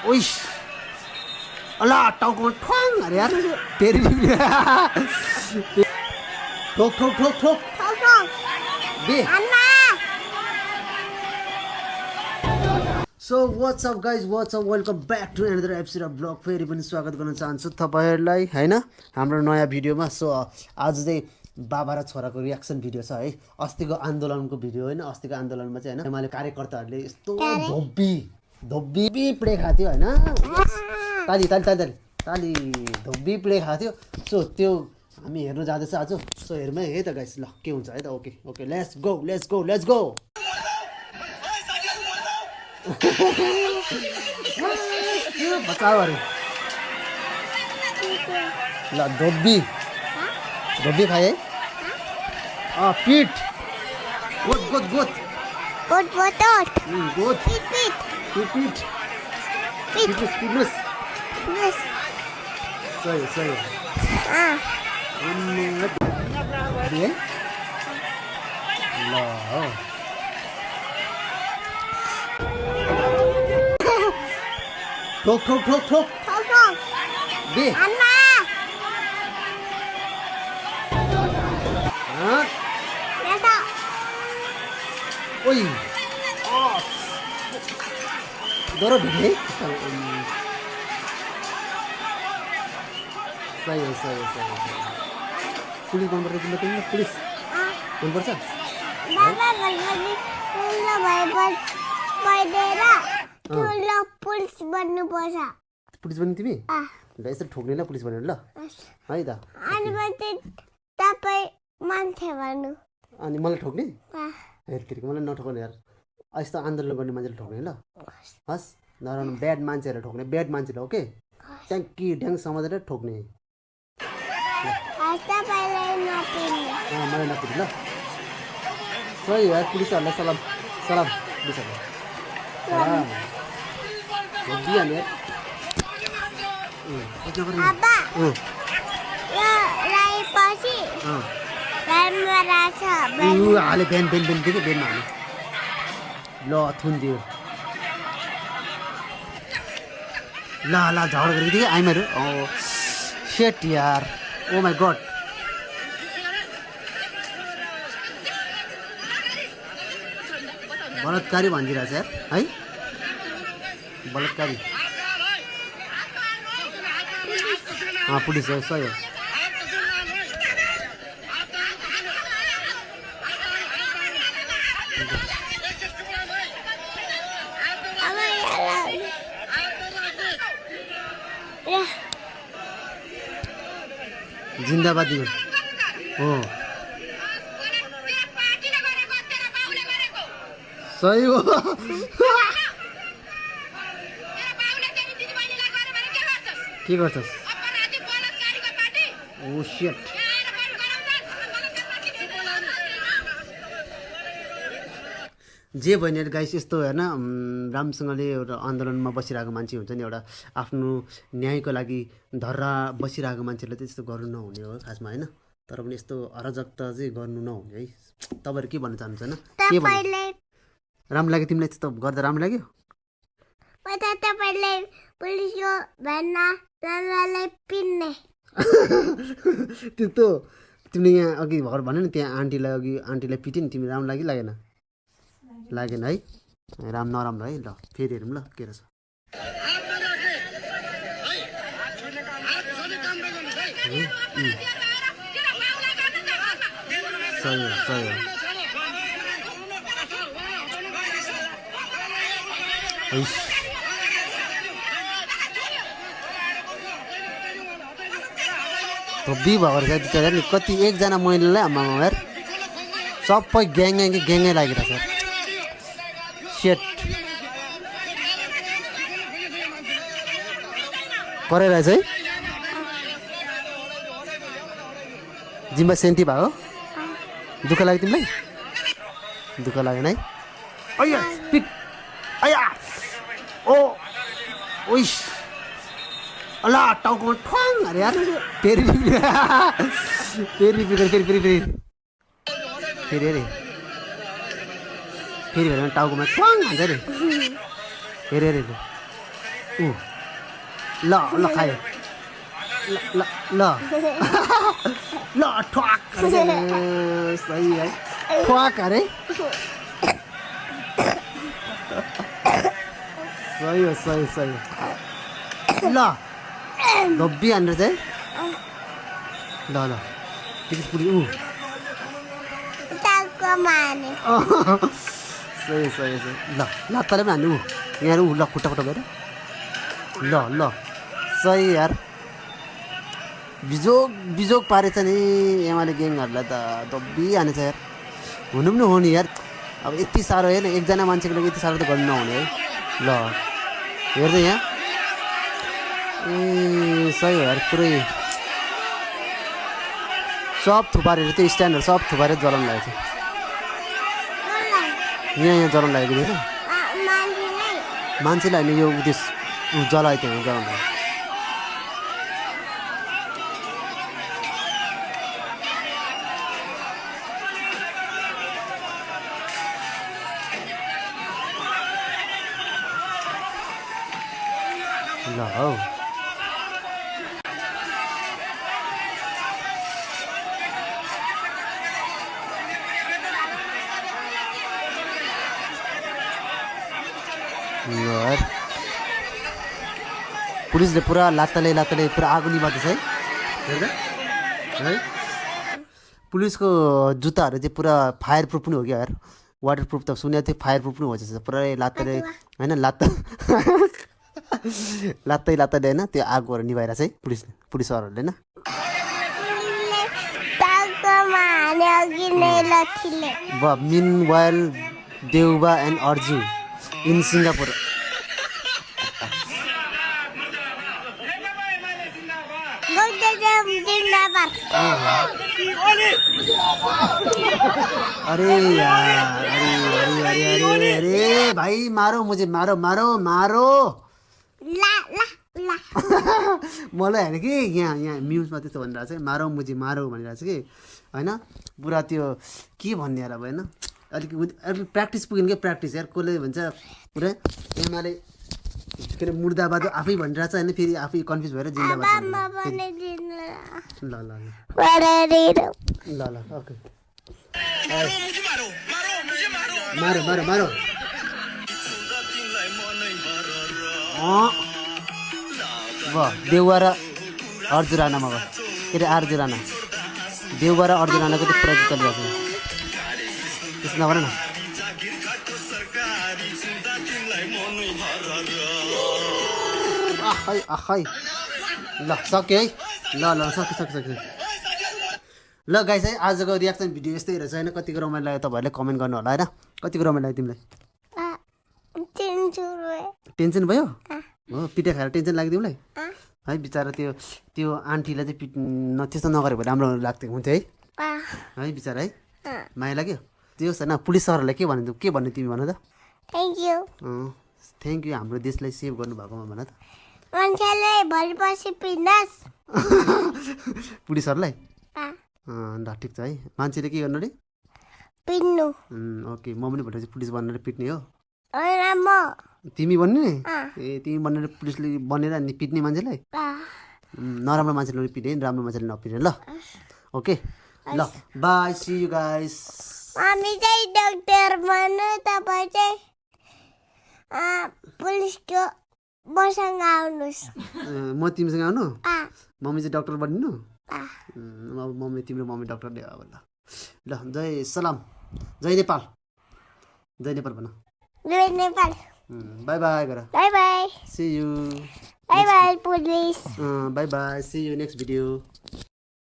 ओइस अल्ला टाउकोमा ठ्वाङ अरे यार फेरि ठोक ठोक ठोक ठोक दे so what's up guys what's up welcome back to another episode of blog. फेरि पनि स्वागत गर्न चाहन्छु तपाईँहरूलाई होइन हाम्रो नयाँ भिडियोमा। सो आज चाहिँ बाबा र छोराको रियाक्सन भिडियो छ है। अस्तिको आन्दोलनको भिडियो होइन, अस्तिको आन्दोलनमा चाहिँ होइन एमाले कार्यकर्ताहरूले यस्तो धोब्बी प्ले खाएको थियो होइन। ताली ताली ताली ताली ताली धोब्बी प्ले खाएको थियो। सो त्यो हामी हेर्नु जाँदैछ आज। सो हेरौँ है त गाइस, ल के हुन्छ है त। Okay okay let's go let's go let's go. बचाओ अरे ल धोब्बी धोब्बी खाए पीठ गोत गोत गोत गोत गोत गोत पीठ पीठ पीठ पीठ बस सही सही ये ल ठोक ठोक ठोक ठोक दे अन्ना ऐसा ओइ दरो भिडे सही हो पुलिस मनपर्छ तिमीलाई? तिमीलाई पुलिस मनपर्छ? बाबा भगवान ठुलो भएपछि पढेर ठुलो पुलिस बन्नुपर्छ। पुलिस बन्ने तिमी? ल यसरी ठोक्नेलाई पुलिस बन्यो ल है त। अनि पछि तपाईँ मान्छे भन्नु। अनि मलाई ठोक्ने? हेरकेरीको मलाई नठोक्ने यार। यस्तो आन्दोलन गर्ने मान्छेले ठोक्ने ल। हस् नराम्रो ब्याड मान्छेहरू ठोक्ने, ब्याड मान्छेले ओके ट्याङ्की ढ्याङ समातेर ठोक्ने। तपाईँलाई नपिन्नु। मलाई नपिन्नु ल। सही यार पुलिसहरूलाई सलाम सलाम पुलिसहरूलाई सलाम दिइहाल्ने यार। बाबा यो लगाएपछि राम्रो रहेछ। हाले बिहान बिहान बिहानदेखि बिहानमा हाल्ने ल थुनिदियो ल ल झगडा गरेको थिएँ आइमाहरू। सेट यार ओ माई गड। बलात्कारी भनिदिरहेछ यार है, बलात्कारी। पुलिस हो सही हो। जिन्दाबाद हो सही हो। के गर्छस्? Oh shit. जे भयो नि गाइस यस्तो होइन राम्रोसँगले एउटा आन्दोलनमा बसिरहेको मान्छे हुन्छ नि, एउटा आफ्नो न्यायको लागि धर्रा बसिरहेको मान्छेले त्यस्तो गर्नु नहुने हो खासमा होइन। तर पनि यस्तो अराजकता चाहिँ गर्नु नहुने है। तपाईँहरू के भन्न चाहनुहुन्छ? होइन के भन्नु राम्रो लाग्यो तिमीलाई? त्यस्तो गर्दा राम्रो लाग्यो? तपाईँलाई पुलिसको भन्नालाई पिन्ने। त्यो तिमीले यहाँ अघि भर्खर भन्यो नि त्यहाँ आन्टीलाई पिट्यो नि, तिमी राम्रो लाग्यो लागेन? लागेन है, नराम्रो है। ल फेरि हेरौँ ल के रहेछ। सही हो सही हो। धोब्बी भएको रहेछ बिचरा नि। कति एकजना महिलालाई आमा यार सबै ग्याङ्गै लागिरहेछ सेट कराइरहेछ है। जिम्बा सेन्ती भएको दुःख लाग्यो तिमीलाई? दुःख लागेन है? अया पिट अया ओ ओइस अल्ला टाउकोमा ठ्वाङ अरे यार फेरि फेरि फेरि फेरि फेरि फेरि अरे फेरि भेला टाउकोमा ठ्वाङ हान्छ अरे फेरि अरे ऊ ल ल खायो ल ल ल ठ्वाक अरे सही है ठ्वाक अरे सही हो सही ल धब्बी हानेर चाहिँ ल ल टिकट पुरी ऊ टाउको माने सही ल लात्ताले पनि हान्ने ऊ यहाँ ऊ ल खुट्टा गएर ल ल सही यार बिजोग पारेछ नि एमाले ग्याङहरूलाई त धब्बी हानेछ यार हुनु पनि हो नि यार अब यति साह्रो होइन एकजना मान्छेको लागि यति साह्रो त गर्नु नहुने है ल हेर्दै यहाँ ए सही हो यार पुरै सब थुपारेर त्यो स्ट्यान्डहरू सब थुपारेर जलाउनु लागेको थियो यहाँ जलाउनु लागेको थियो मान्छेलाई होइन यो उदेश जलायो त्यो जलाउनु लाग्यो ल हौ यार पुलिसले पुरा लात्ताले पुरा आगो निभाउँदैछ है हेर्दा है पुलिसको जुत्ताहरू चाहिँ पुरा फायर प्रुफ पनि हो क्या यार वाटर प्रुफ त सुनेको थियो फायर प्रुफ पनि हो जस्तो पुरै लात्ताले होइन लात्तै होइन त्यो आगोहरू निभाइरहेछ है पुलिसहरूले होइन meanwhile Deuba and Arju in Singapore अरे यार अरे भाई मारो मुझे मारो मलाई होइन कि यहाँ म्युजमा त्यस्तो भनिरहेको छ मारौ मुझे मारौ भनिरहेको छ कि होइन पुरा त्यो के भन्ने यार अब होइन अलिक प्र्याक्टिस पुग्यो क्या प्र्याक्टिस यार कसले भन्छ पुरा एमाले के अरे मुर्दाबाद आफै भनिरहेको छ होइन फेरि आफै कन्फ्युज भएर जिन्दाबाद ल ओके मारो देउवा र अर्जु राणामा भयो के अरे आर्जु राणा देउवा र अर्जु राणाको त पुरा चलिरहेको छ त्यसो नगर न आखै ल सक्यो है ल सक्यो ल गाइस है आजको रियाक्सन भिडियो यस्तै रहेछ होइन कतिको रमाइलो लाग्यो तपाईँहरूले कमेन्ट गर्नु होला होइन कतिको रमाइलो लाग्यो तिमीलाई टेन्सन भयो हो पिठा खाएर टेन्सन लाग्यो तिमीलाई है बिचरा त्यो आन्टीलाई चाहिँ त्यस्तो नगरेको भए राम्रो लाग्थ्यो हुन्थ्यो है बिचरा है माया लाग्यो त्यो होइन पुलिस सरहरूलाई के भन्नु तिमी भन त थ्याङ्क यू हाम्रो देशलाई सेभ गर्नुभएकोमा भन त पुलिसहरूलाई ल ठिक छ है मान्छेले के गर्नु अरे पिट्नु ओके म पनि भनेपछि पुलिस बनेर पिट्ने हो तिमी बन्ने ए तिमी बनेर पुलिसले बनेर अनि पिट्ने मान्छेलाई नराम्रो मान्छेले पिट्ने राम्रो मान्छेले नपिट्ने ल ओके ल बाई सी यु गाइस हामी चाहिँ डाक्टर बन्नु तपाईँ चाहिँ पुलिसको मसँग आउनुहोस् म तिमीसँग आउनु मम्मी चाहिँ डक्टर बनिनु मम्मी तिम्रो मम्मी डक्टर नै हो ल जय सलाम जय नेपाल भन जय नेपाल बाई बाई गर bye bye see you bye bye police bye bye see you next video